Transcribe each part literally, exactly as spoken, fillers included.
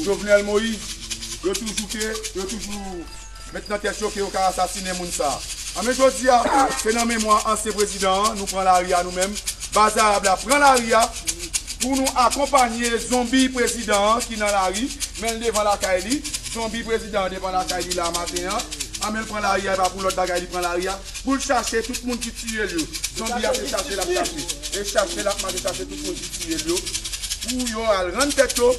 Jovenel Moïse, yo toujou ke, yo toujou met nan tèt yo ke yo ka asasinen moun sa. Anben jodi a, se nan memwa ansyen prezidan an, nou pran lari a nou menm, Baz Arab la pran lari a pou nou akonpanye zonbi prezidan an ki nan lari, men l devan lakay li, zonbi prezidan an devan lakay li la maten an, anben l pran lari a, e pa pou lòt bagay li pran lari a, pou l chache tout moun ki tiye l yo. Zonbi a se chache l ap chache, e chache l ap mache chache tout moun ki tiye l yo, pou yo al rann tèt yo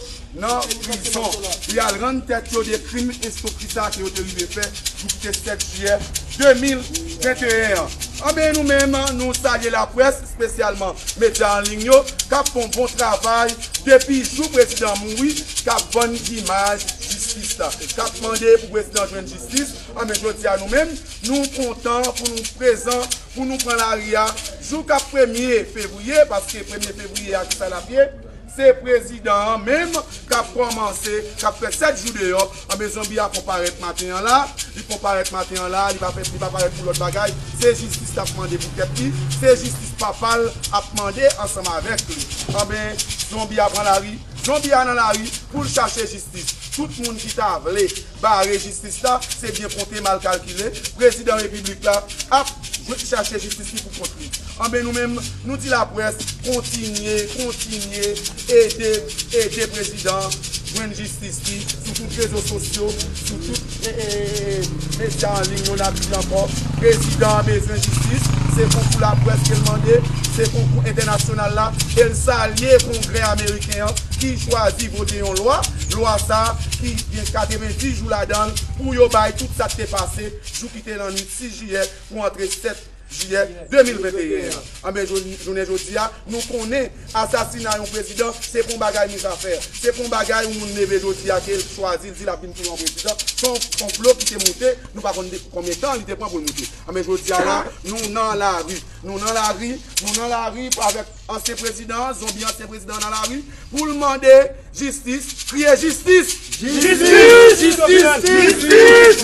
nan prizon, pou y al rann tèt yo de krim estokri sa ke yo te rive fè jou ki te sèt jiyè de mil venteyen an. Anben nou menm, nou salye laprès, espesyalman medya an liy yo, k ap fè yon bon travay depi jou prezidan mouri, k ap vann imaj jistis la, k ap mande pou prezidan jwenn jistis. Anben jodi a nou menm, nou kontan pou nou prezan, pou nou pran lari a jou k ap premye fevriye, paske premye fevriye a kisa l ap ye? Se prezidan an menm k ap kòmanse, k ap fè sèt jou deyò. Anben zonbi a konparèt maten an la, li konparèt maten an la, li pa fè, li pa parèt pou lòt bagay. Se jistis l ap mande pou tèt li, se jistis papa l ap mande ansanm avèk li. Anben zonbi a pran lari, zonbi a nan lari pou l chache jistis. Tout moun ki ta vle bare jistis la, se byen konte, mal kalkile. Prezidan repiblik la ap jwenn chache jistis li pou kont li. Anben nou menm, nou di laprès, kontinye, kontinye ede, ede prezidan jwenn jistis li sou tout rezo sosyo, sou tout e, e, e, medya an liy yo. N ap di ankò, prezidan an bezwen jistis. Se konkou laprès ke l mande, se konkou entènasyonal la, e l salye Kongrè ameriken an ki chwazi vote yon lwa, lwa sa ki gen katrevenndis jou ladan l pou yo bay tout sa k te pase jou ki te nan nwit sis jiyè pou antre sèt jiyè de mil venteyen an. Anben jou- jounen jodi a, nou konnen asasina yon prezidan se pa yon bagay mizafè, se pa yon bagay yon moun leve jodi a ke l chwazi l di l ap vin touye yon prezidan. Se yon konplo ki te moute, nou pa konn de- konbyen tan li te pran pou l moute. Anben jodi a la, nou nan lari, nou nan lari, nou nan lari avèk ansyen prezidan, zonbi ansyen prezidan nan lari, pou l mande jistis, kriye jistis! Jistis! Jistis! Jistis!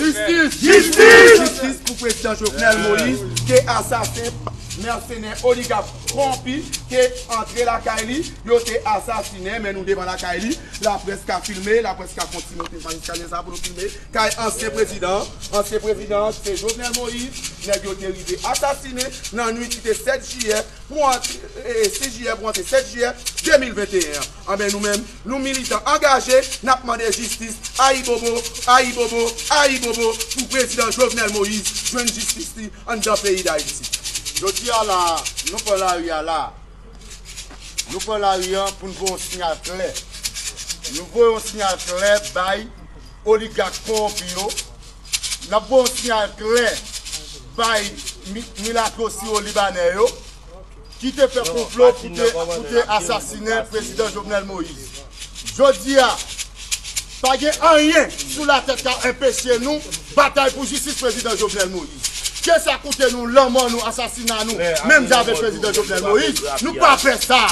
Jistis! Jistis pou prezidan Jovenel Moïse, ke asasen, mèsenè, oligak, kowonpi, ke antre lakay li, yo te asasinen, men nou devan lakay li, laprès ka filme, laprès ka fè yon ti monte majiskalyè sa pou nou filme, kay ansyen prezidan, ansyen prezidan, se Jovenel Moïse, nèg yo te rive asasinen nan nwit ki te sèt jiyè, pou antre, e, sis jiyè pou antre sèt jiyè de mil venteyen an. Anben nou menm, nou militan angaje, n ap mande jistis, ayibobo, ayibobo, ayibobo pou prezidan Jovenel Moïse jwenn jistis li anndan peyi Dayiti. Jodi a la, nou pran lari a la. Nou pran lari an pou n voye yon siyal klè. Nou voye yon siyal klè bay oligak kowonpi yo. N ap voye yon siyal klè bay mi- milatwo siwo libanè yo ki te fè konplo pou te, pou te asasinen prezidan Jovenel Moïse. Jodi a, pa gen anyen sou latè k ka enpeche nou batay pou jistis prezidan Jovenel Moïse. Ke sa koute nou lanmò nou, asasina nou, menm jan avèk prezidan Jovenel Moïse, nou pa fè sa.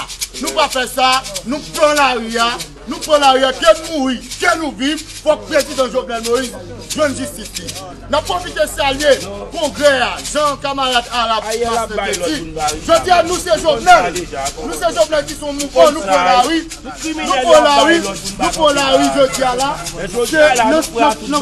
Nou pa fè sa. Nou pran lari a. Nou pran lari a, ke n mouri, ke nou viv, fòk prezidan Jovenel Moïse jwenn jistis li. N ap pwofite salye kongrè a, jan kamarad Arab Master te di. Jodi a, nou se Jovenel. Nou se Jovenel ki se yon mouvman, nou pran lari. Nou pran lari, nou pran lari jodi a la. Se nan, nan, nan,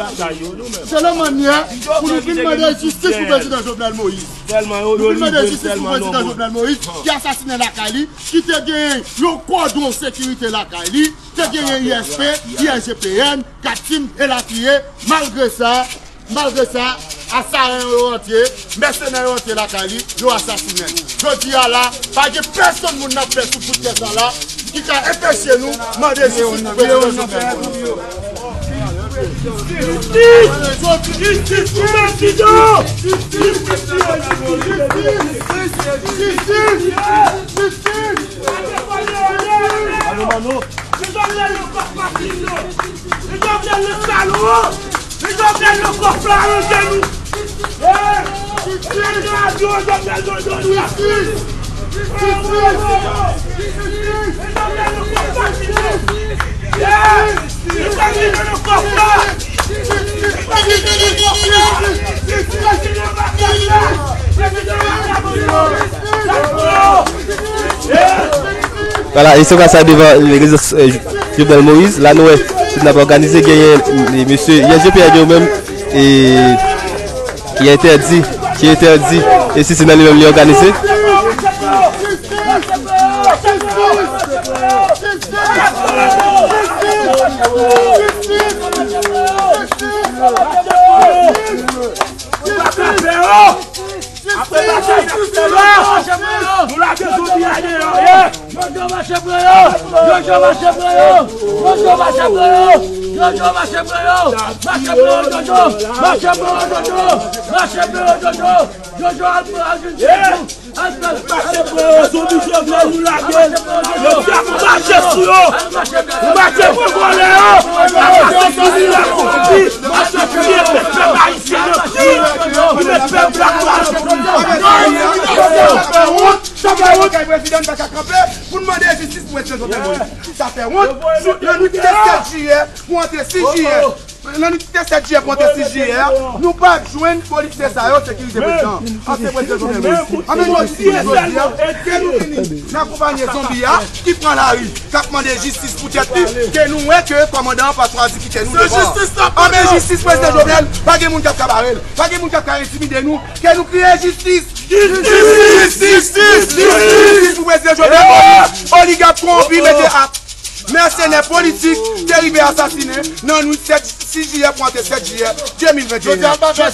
se nan mannyè pou nou vin mande jistis pou prezidan Jovenel Moïse. Nou vin mande jistis pou prezidan Jovenel Moïse, ki asasinen lakay li, ki te gen yon kòdon sekirite lakay li, te genyen I S P, I S G P N, Katim, elatriye. Malgre sa, malgre sa, asayen yo rantre, mèsenè yo rantre lakay li, yo asasinen l. Jodi a la, pa gen pèsonn moun n ap fè sou bout tè sa la ki ka enpeche nou mande jistis pou prezidan Jovenel Moïse. Jistis! Jistis pou prezidan! Jistis! Jistis! Jistis! Jistis! Mano, mano. Jovenel nan kòf fasis yo. Jovenel nan salon. Jovenel nan kòf la, yo genou. Eh, Jovenel nan avyon, Jovenel nan dòmi la. Jovenel nan kòf fasis yo. Eh, Jovenel nan kòf la. Vwala, e se konsa devan rezidans, eh, Jovenel Moïse. La nou wè N ap òganize, genyen, e, mesye, U S G P N yo menm, e, ki entèdi, ki entèdi, e si se nan li menm li òganize. Apre batay k ap fèt la, nou lage zonbi a deyò, ye! Jojo mache pran yo! Jojo mache pran yo! Jojo mache pran yo! Jojo mache pran yo! Mache pran yo, Jojo! Mache pran yo, Jojo! Mache pran yo, Jojo! Jojo al pran, al jwenn Jojo! Al pran, al pran! Mache pran yo! Zonbi Jovenel nou lage! Yo di ap mache sou yo! Nou mache pran vòlè yo! Mache sou yo! Mache pran yo! Mache pran yo! Mache pran yo! Sa fè wont! Sa fè wont! Kay prezidan n pa ka kanpe pou n mande jistis pou prezidan Jovenel Moïse. Sa fè wont! Nan nwit sèt jiyè pou antre sis jiyè, nan nwit sèt jiyè pou antre sis jiyè a, nou pa jwenn polisye sa yo sekirize prezidan an. Ansyen prezidan Jovenel Moïse. Anben jodi, jodi a, ke nou vini n akonpanye zonbi a ki pran lari, k ap mande jistis pou tèt li, ke nou wè ke kòmandan an pa chwazi kite nou devan. Anben jistis prezidan Jovenel, pa gen moun k ap ka bare l, pa gen moun k ap ka entimide nou, ke nou kriye jistis! Jistis! Jistis! Jistis pou prezidan Jovenel Moïse! Oligak kowonpi mete ak mèsenè politik te rive asasinen nan nwit sèt, sis jiyè pou antre sèt jiyè de mil venteyen. Jodi a, nou pa fè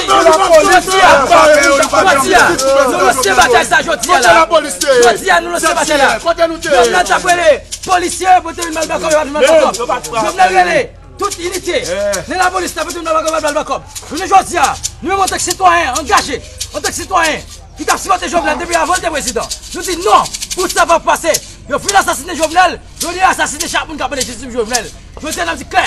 yo, nou pa fè yo. Nou lanse batay sa jodi a la. Jodi a, nou lanse batay la. Jovenel t ap rele polisye pou te vin ba l bakòp, yo pa t vin ba l bakòp. Jovenel rele tout inite nan lapolis la pou te vin ba l bakòp, yo pa t ba l bakòp. Jounen jodi a, nou menm antanke sitwayen angaje, antanke sitwayen ki t ap sipòte Jovenel depi avan l te prezidan, nou di non, pou sa p ap pase. Yo fin asasinen Jovenel, yo vin asasinen chak moun k ap mande jistis pou Jovenel. Jodi a n ap di klè,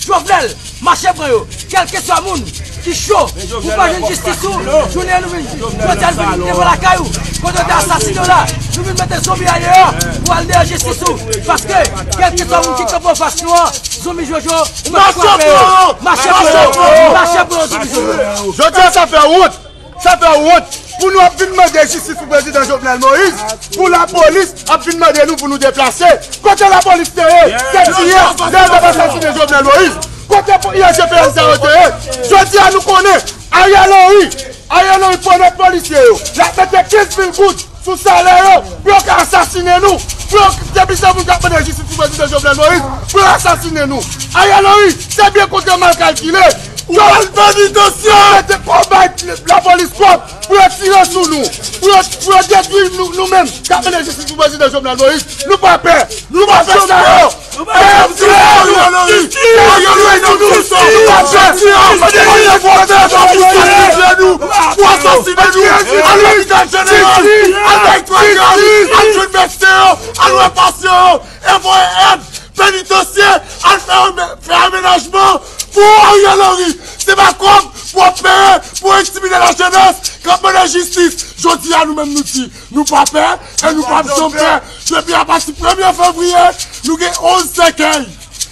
Jovenel, mache pran yo, kèlkeswa moun ki cho pou pa jwenn jistis ou, jounen an nou vin, jodi a nou vin devan lakay ou, kote yo te asasinen w la, nou vin mete zonbi a deyò pou al dèyè jistis ou, paske kèlkeswa moun ki kanpe anfas nou an, zonbi Jojo, ou mèt frape yo, mache pran yo, mache pran yo, zonbi Jojo. Jodi a sa fè wont! Sa fè wont pou nou ap vin mande jistis pou prezidan Jovenel Moïse, pou lapolis ap vin mande nou pou nou deplase. Kote lapolis te ye sèt jiyè, lè yo t ap asasinen Jovenel Moïse? Kote pou I G P N sa yo te ye? Jodi a nou konnen Ariel Henry, Ariel Henry pwomèt polisye yo l ap mete kenz mil goud sou salè yo pou yo ka asasinen nou, pou yo te pise moun k ap mande jistis pou prezidan Jovenel Moïse, pou yo asasinen nou. Ariel Henry, se byen kontre mal kalkile. Yo al penitansye! Mete konba lapolis kòb pou yo tire sou nou, pou yo, pou yo detwi nou, nou menm k ap mennen jistis pou prezidan Jovenel Moïse. Nou pa pè, nou pa fè sa yo! Fè yo tire sou nou! Fè yo tire sou nou! Nou pa pè! Fè yo tire sou nou! Pou asasinen nou! Al lopital jeneral! Al bay twa gam! Al jwenn medsen yo! Al wè pasyan yo! E voye èd! Penitansye al fè, fè amenajman pou Ariel Henry. Se pa kòb pou w ap peye pou w entimide lajenès k ap mande jistis. Jodi a, nou menm nou di, nou pa pè e nou p ap janm pè. Depi apati premye fevriye, nou gen onz sèkèy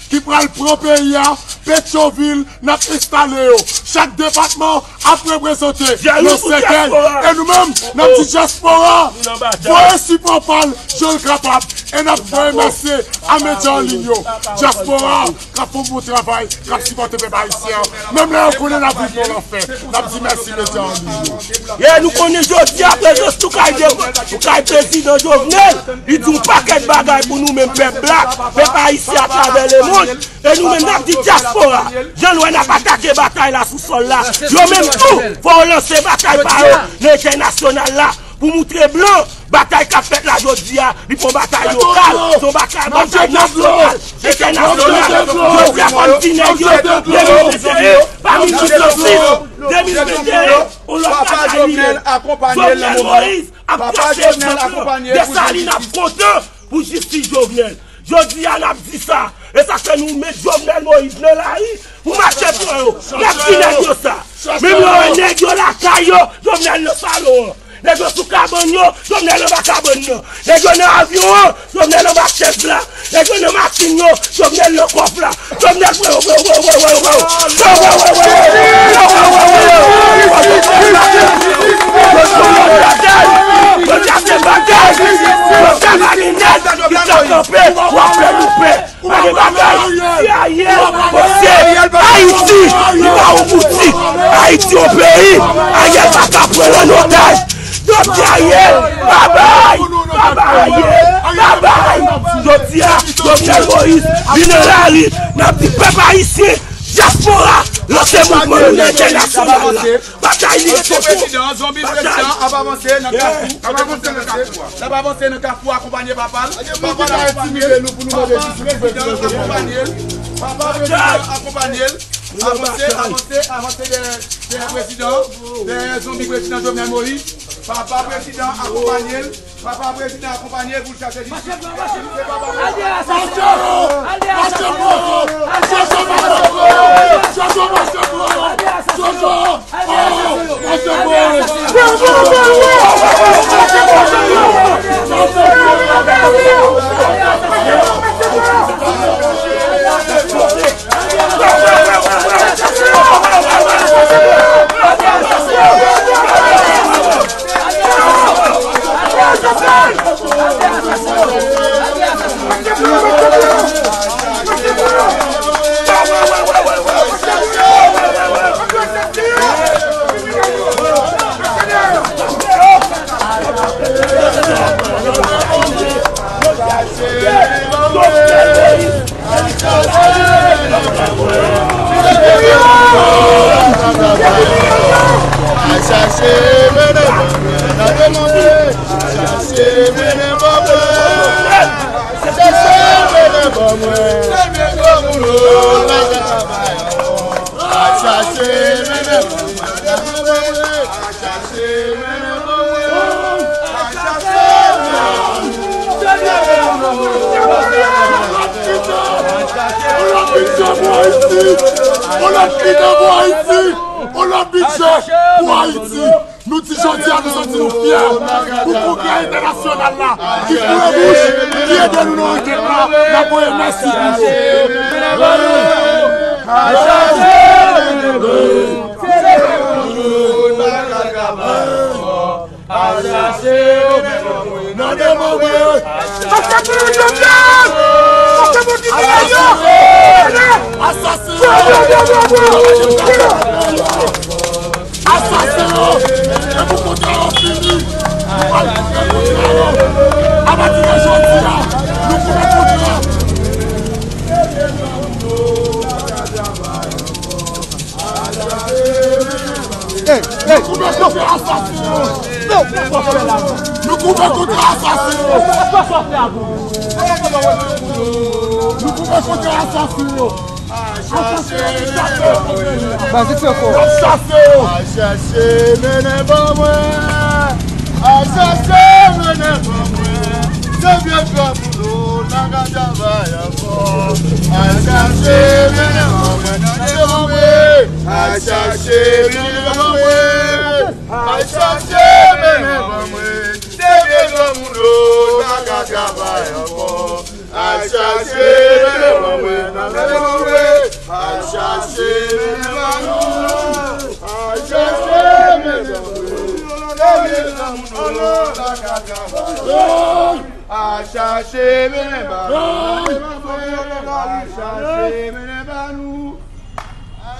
ki pral pran peyi a, Petyonvil, n ap enstale yo. Chak depatman ap reprezante yon sèkèy. E nou menm, n ap di dyaspora, voye sipò pa l jan l kapab. E n ap voye mèsi a medya an liy yo. Dyaspora k ap fè yon bon travay, k ap sipòte pèp ayisyen an. Menm lè yo konnen n ap viv nan lanfè, n ap di mèsi medya an liy yo. E nou konnen jodi a prezans nou kay de, nou kay prezidan Jovenel, li di yon pakèt bagay pou nou menm pèp black, pèp ayisyen atravè lemonn. E nou menm n ap di dyaspora, jan nou wè n ap atake batay la sou sòl la, yo menm tou, fò yo lanse batay pa yo nan entènasyonal la, pou moutre blan, batay k ap fèt la jodi a, li pa yon batay lokal, se yon batay, batay nasyonal, entènasyonal. Jodi a kòm ti nèg yo, de mil venteyen, pami mil nèf san sis, de mil venteyen, yon lòt batay li ye. Jovenel Moïse ap krache blan. Desalin ap kontan pou jistis Jovenel. Jodi a n ap di sa, e sa k fè nou met Jovenel Moïse nan lari pou mache pran yo. N ap di nèg yo sa. Menm lè w wè nèg yo lakay yo, Jovenel nan salon an. Nèg yo sou kabann yo, Jovenel anba kabann nan. Nèg yo nan avyon an, Jovenel anba chèz la. Nèg yo nan machin yo, Jovenel nan kòf la. Jovenel pran yo, pran yo, pran yo, pran yo, pran yo, pran yo. Yo di a se bagay, yo di a se bagay. Yo di a se bagay. Yo di a se bagay. Yo di a se bagay. Yo di a se bagay. Yo di a se bagay. Yo di a se bagay. Yo di a se bagay. Yo di a se bagay. Yo di a se bagay. Ayiti, li pa yon boutik. Ayiti yon peyi. Ariel pa ka pran l an otaj. Doktè Ariel, babay, babay, babay. Jodi a, Jovenel Moïse vin nan lari. N ap di pèp ayisyen, dyaspora, lanse mouvman nou nan entènasyonal la. Batay li sou prezidan, zonbi prezidan ap avanse nan kafou. N ap avanse nan kafou, akonpanye papa l. Papa l akonpanye l. Papa prezidan akonpanye l. Papa prezidan akonpanye l. Avanse, avanse, avanse dèyè, dèyè prezidan, dèyè zonbi prezidan Jovenel Moïse. Papa prezidan akonpanye l. Papa prezidan akonpanye pou l chache jistis. Se papa prezidan. Mache! Mache pran yo! Jojo mache pran yo! Jojo mache pran yo! Jojo! Oh! Mache pran yo! Jojo! On lòt bidjè pou Ayiti! On lòt bidjè pou Ayiti! On lòt bidjè pou Ayiti! Nou di jodi a nou santi nou fyè pou kongrè entènasyonal la ki kouvè bouch, ki ede nou nan ankèt la. N ap voye mèsi pou yo. Al chache yo, men mwen nan demare. Asasen yo! Asasen yo! E pou kontra yo fini! Nou pral kontre kontra yo! Apati de jodi a, nou kontre kontra! Ey, ey, nou kouvè kontra asasen yo! Nou kouvè kontra asasen yo! Nou kouvè kontra asasen yo! Bazik se fò. Al chache yo! Al chache, mennen ban mwen! Al chache, mennen ban mwen! Se vye granmoun nou, n a ka travay ankò. Al chache, mennen ban mwen! Al chache, mennen ban mwen! Al chache, mennen ban mwen! Se vye granmoun nou, n a ka travay ankò. Al chache, mennen ban mwen, mennen ban mwen. Al chache, mennen ban nou. Al chache, mennen ban mwen. Al chache, mennen ban nou. Al chache, mennen ban nou.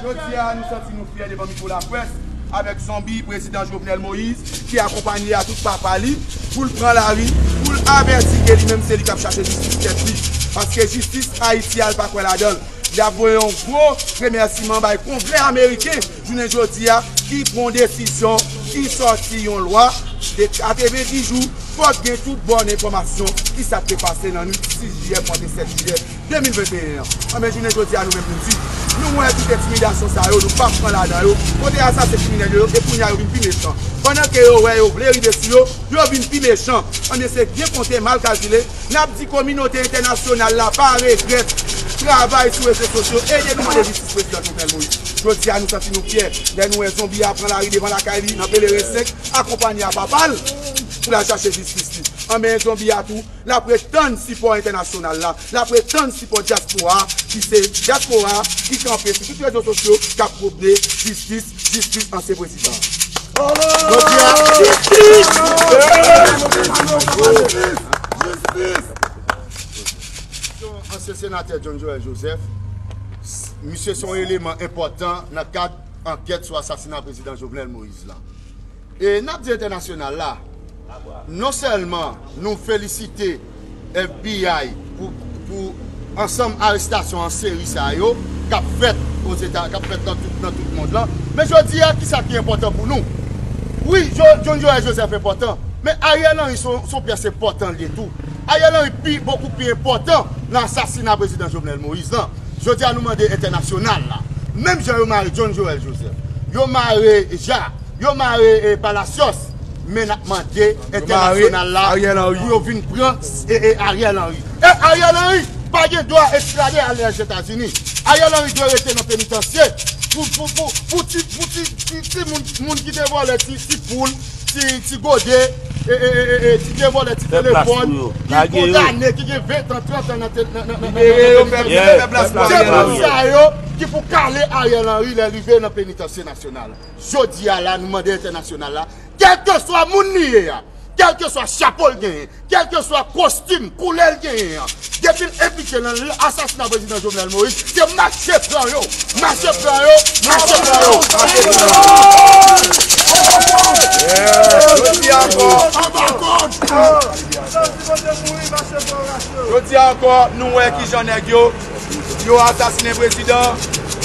Jodi a, nou santi nou fyè devan mikwo laprès avèk zonbi prezidan Jovenel Moïse ki akonpanye a tout papa li pou l pran lari, pou l avèti ke li menm se li k ap chache jistis tèt li. Paske jistis Ayiti a, l pa kwè ladan l. Li ap voye yon gwo remèsiman bay Kongrè ameriken jounen jodi a ki pran yon desizyon ki sòti yon lwa de katrevenndis jou, fòk gen tout bòn enfòmasyon ki sa k te pase nan nuit sis jiyè pou antre sèt jiyè de mil venteyen an. Anben, jounen jodi a, nou menm nou di, nou wè tout entimidasyon sa yo, nou p ap pran ladan yo. Kote asasen kriminèl yo, e kounye a yo vin pi mechan. Pandan ke yo wè yo vle rive sou yo, yo vin pi mechan. Anben, se byen konte, mal kalkile. N ap di kominote entènasyonal la pa regrèt travay sou rezo sosyo, ede nou mande jistis prezidan Jovenel Moïse. Jodi a, nou santi nou fyè lè nou wè zonbi a pran lari devan lakay li nan Pelerin senk, akonpanye a papa l pou l al chache jistis li. Anben, zonbi a tou, l ap ret tann sipò entènasyonal la, l ap ret tann sipò dyaspora a, ki se dyaspora a ki kanpe sou tout rezo sosyo k ap pwòpte jistis, jistis ansyen prezidan. Jodi a, jistis! Jistis! Ansyen senatè John Joël Joseph, Misye se yon eleman enpòtan nan kad ankèt sou asasina prezidan Jovenel Moïse lan. E n ap di entènasyonal la, non sèlman nou felisite F B I pou, pou ansanm arestasyon an seri sa yo k ap fèt Ozeta-, k ap fèt nan tout, nan tout mond lan, men jodi a, kisa ki enpòtan pou nou? Wi, Jo-, John Joël Joseph enpòtan, men Ariel Henry se yon, se yon pyès enpòtan li ye tou. Ariel Henry pi, bokou pi enpòtan nan asasina prezidan Jovenel Moïse lan. Jodi a, nou mande entènasyonal la, menm jan yo mare John Joël Joseph, yo mare Ja, yo mare, eh, Palacios, men n ap mande entènasyonal la pou yo vin pran, eh, eh, Ariel Henry. E Ariel Henry pa gen dwa ekstrade al Lèzetazini. Ariel Henry dwe rete nan penitansye pou, pou, pou, pou ti, pou ti, ti, ti moun, moun ki te vòlè ti, ti poul, ti, ti gode, e, e, e, e, e, ti te vòlè ti telefòn, ki kondane, ki gen ven tan, trant an nan te-, nan, nan, nan, nan, nan penitansye. Se moun sa yo ki pou kale Ariel Henry lè l rive nan penitansye nasyonal. Jodi a la, nou mande entènasyonal la, kèlkeswa moun li ye a, kèlkeswa chapo l genyen, kèlkeswa kostim, koulè l genyen an, depi l enplike nan asasina prezidan Jovenel Moïse, se mache pran yo, mache pran yo, mache pran yo. Jodi a ankò, jodi a ankò, nou wè kijan nèg yo, yo asasinen prezidan.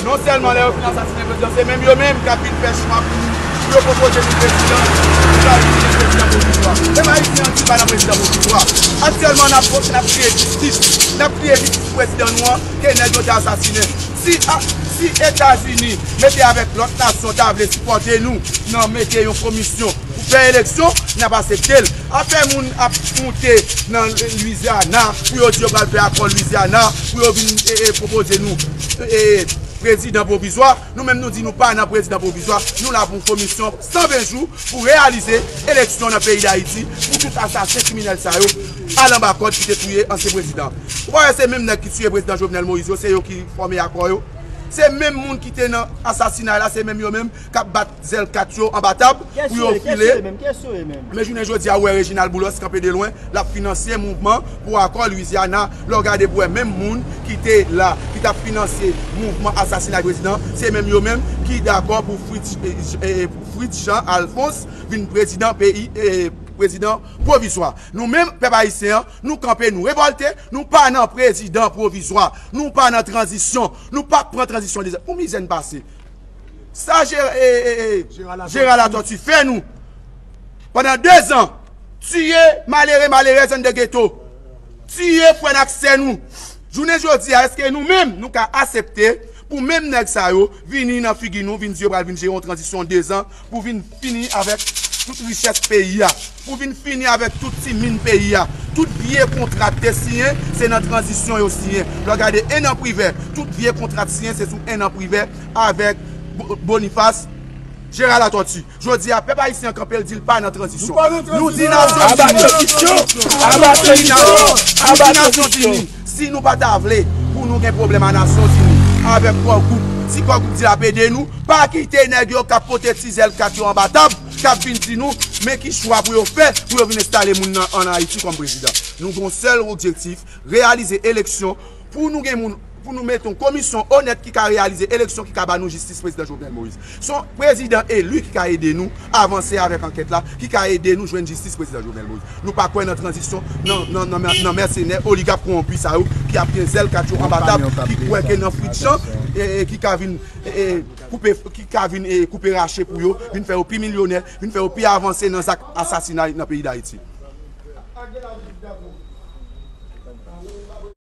Non sèlman lè yo fin asasinen prezidan, se menm yo menm k ap vin fè chwa pou, pou yo pwopoze nou prezidan, pou yo vin prezidan pwovizwa. Pèp ayisyen an di pa nan prezidan pwovizwa. Aktyèlman, n ap, n ap kriye jistis. N ap kriye jistis pou prezidan nou an, ke nèg yo te asasinen. Si, a, si Etazini mete avèk lòt nasyon ta vle sipòte nou nan mete yon komisyon pou fè eleksyon, n ap asepte l. Afè moun ap moute nan Louisiana pou yo di yo pral fè akò Louisiana, pou yo vin, e, e, pwopoze nou, e, prezidan pwovizwa. Nou menm nou di nou pa nan prezidan pwovizwa. Nou la pou yon komisyon san ven jou pou reyalize eleksyon nan peyi Dayiti, pou tout asasen kriminèl sa yo al anba kòd ki te touye ansyen prezidan. Ou pa wè se menm nèg ki tiye prezidan Jovenel Moïse yo, se yo ki fòme akò yo? Se menm moun ki te nan asasinay la, se menm yo menm k ap bat zèl kat yo anba tab pou yo file. Men jounen jodi a, ou wè Reginald Boulos kanpe de lwen, l ap finanse mouvman pou akò Louisiana. Lè w gade pou wè menm moun ki te la, ki t ap finanse mouvman asasinay prezidan, se menm yo menm ki dakò pou Fritz, e, e, Fritz Jean Alphonse vin prezidan peyi, e, prezidan pwovizwa. Nou menm, pèp ayisyen an, nou kanpe, nou revòlte, nou pa nan prezidan pwovizwa, nou pa nan tranzisyon, nou p ap pran tranzisyon de zè. Pou mizè n pase. Sa Jera-, e, e, e, Jera Latòti fè nou pandan de zan, tiye malere, malerèz anndan geto, tiye frè n ak sè nou. Jounen jodi a, èske nou menm, nou ka asepte pou menm nèg sa yo vini nan figi nou, vin di yo pral vin jere yon tranzisyon de zan pou vin fini avèk tout richès peyi a, pou vin fini avèk tout timin peyi a? Tout vye kontra k te siyen, se nan tranzisyon yo siyen. Lè w gade Hernan Privert, tout vye kontra k siyen, se sou Hernan Privert avèk Bo-, Boniface, Jera Latòti. Jodi a, pèp ayisyen an kanpe, l di l pa nan tranzisyon. Nou di Nasyonzini, nou di Nasyonzini, si nou pa ta vle pou nou gen pwoblèm a Nasyonzini avèk Core Group, si Core Group di l ap ede nou, pa kite nèg yo k ap pote ti zèl kat yo anba tab, k ap vin di nou men ki chwa pou yo fè pou yo vin enstale moun nan ann Ayiti kòm prezidan. Nou gen yon sèl objektif, reyalize eleksyon pou nou gen moun, pou nou mete yon komisyon onèt ki ka reyalize eleksyon, ki ka ba nou jistis prezidan Jovenel Moïse. Se yon prezidan eli ki ka ede nou avanse avèk ankèt la, ki ka ede nou jwenn jistis prezidan Jovenel Moïse. Nou pa kwè nan tranzisyon, nan, nan, nan, nan mèsenè, oligak kowonpi sa yo ki ap gen zèl kat yo anba tab, ki kwè ke nan fritjan, e, e, ki ka vin, e, e, koupe, ki ka vin, e, koupe rache pou yo, vin fè yo pi milyonè, vin fè yo pi avanse nan zak asasinay nan peyi Dayiti.